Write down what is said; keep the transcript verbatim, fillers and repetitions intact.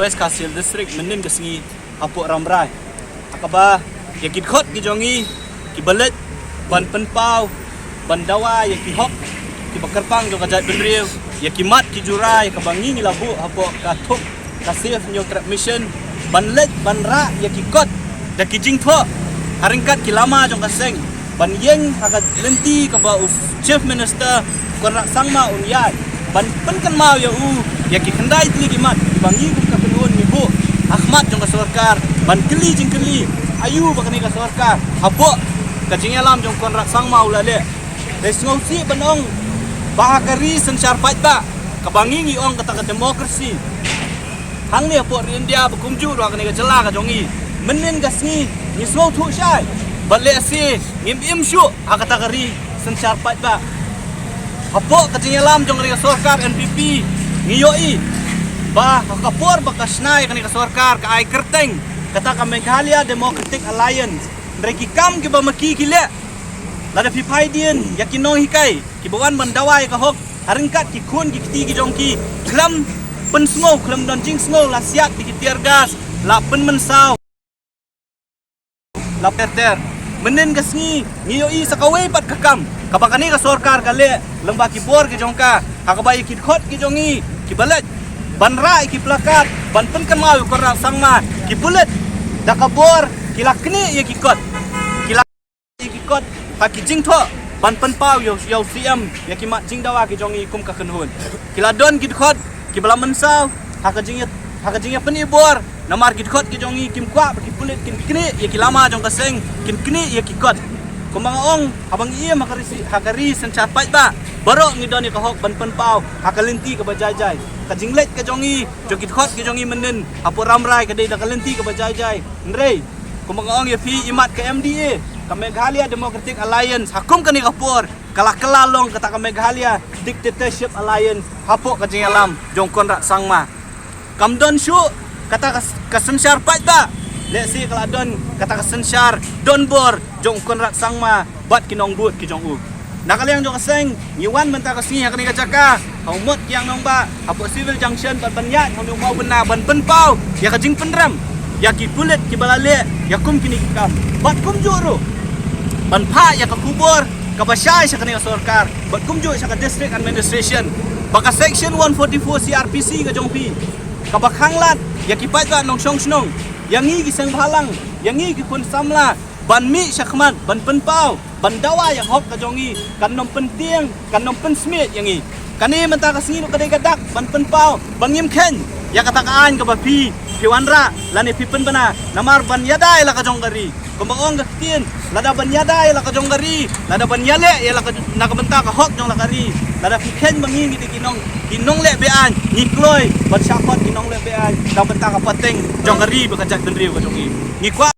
West Khasi Hills District, mynnin ka sngi hapoh Rambrai, ha kaba ïa ki dkhot ki jong ngi kiba leit ban pynpaw, ban dawa ïa ki hok kiba kyrpang jong ka jaitbynriew, ïa ki mat ki jura ïa kaba ngi ngi la buh hapoh ka thup ka Save Hynñiewtrep Mission, ban leit ban rah ïa ki kot da ki jingthoh ha ryngkat ki lama jong ka seng, ban ïeng ha ka lynti kaba u Chief Minister Conrad Sangma un ïaid, ban pynkynmaw ïa u ïa ki khyndai tylli ki mat kiba ngi kum ka kynhun ngi buh ha khmat jong ka sorkar, ban kylli jingkylli aïu ba kane ka sorkar hapoh ka jingïalam jong Conrad Sangma u la leh. Dei sngewsih ban ong ba ha ka ri synshar paidbah kaba ngi ngi ong kata ka democracy hangne hapoh ri India, ba kumjuh ruh ha kane ka jylla ka jong ngi, mynnin ka sngi ngi sngewthuh shai ba lehse ngim im shuh ha kata ka ri synshar paidbah. Hapoh ka jingïalam jong ka ri ka sorkar N P P ngi ïohi ba ha ka por ba ka shna ïa kane ka sorkar ka ai kyrteng kata ka Meghalaya Democratic Alliance. Hynrei ki kam kiba ma ki ki leh, lada phi peit dien ïa ki nonghikai kiba wan ban dawa ïa ka hok ha ryngkat ki khun ki kti ki jong ki, khlem pynsngew, khlem don jingsngew, la siat ïa ki tear gas, la pynmynsaw, la ter ter. Mynnin ka sngi ngi ïohi sa kawei pat ka kam kaba kane ka sorkar ka leh lyngba ki bor ki jong ka, ha kaba ïa ki dkhot ki jong ngi kiba leit ban rah ïa ki plakat ban pynkynmaw ïa u Conrad Sangma, ki pulit da ka bor ki la knieh ïa ki kot, ki la ïa ki kot ha ki jingthoh ban pynpaw ïa u, ïa u C M, ïa ki mat jingdawa ki jong ngi kum ka kynhun. Ki la don ki dkhot kiba la mynsaw ha ka jingïa, ha ka jingïapyni bor, namar ki dkhot ki jong ngi kim kwah ba ki pulit kin knieh ïa ki lama jong ka seng, kin knieh ïa ki kot. Kumba nga ong, haba ngi im ha ka ri, ha ka ri synshar paidbah, baroh ngi don ïa ka hok ban pynpaw ha ka lynti kaba jai jai. Ka jingleit ka jong ngi, jong ki dkhot ki jong ngi mynnin hapoh Rambrai ka dei da ka lynti kaba jai jai. Hynrei kumba nga ong ïa phi, i mat ka M D A, ka Meghalaya Democratic Alliance, ha kum kane ka por ka la kylla long kata ka Meghalaya Dictatorship Alliance hapoh ka jingïalam jong Conrad Sangma. Kam don shuh kata ka, ka synshar paidbah, lehse ka la don kata ka synshar donbor jong Conrad Sangma bad ki nongbud ki jong u. Na ka liang jong ka seng ngi wan mynta ka sngi ha kane ka jaka ha u Mot Kiang Nangbah, hapoh Civil Junction, bad ban ïaid ha une u mawbynna ban pynpaw ïa ka jingpynrem ïa ki pulit kiba la leh ïa kum kine ki kam, bad kumjuh ruh ban phah ïa ka khubor kaba shai sha kane ka sorkar, bad kumjuh sha ka District Administration, ba ka Section one forty-four C R P C ka jong phi kaba khanglad ïa ki paidbah nongshong shnong, ïa ngi ki seng bhalang, ïa ngi ki khun samla, ban mih shakhmat ban pynpaw, ban dawa ïa hok ka jong ngi, kan ym pyntieng, kan ym pynsmiej ïa ngi. Kane mynta ka sngi ruh ka dei ka dak ban pynpaw ba ngim kheiñ ïa kata ka aiñ kaba phi, phi wanrah lane phi pynbna namar ban ïada ïa la ka jong ka ri. Kumba ong ka ktien, lada ban ïada ïa la ka jong ka ri, lada ban ïaleh ïa la ka, na ka bynta ka hok jong la ka ri, lada phi kheiñ ba ngi ngi dei ki nong, ki nongleh be-aiñ, ngi kloi ban shah khot ki nongleh be-aiñ na ka bynta ka pateng jong ka ri bad ka jaitbynriew ka jong ngi. Ngi kwah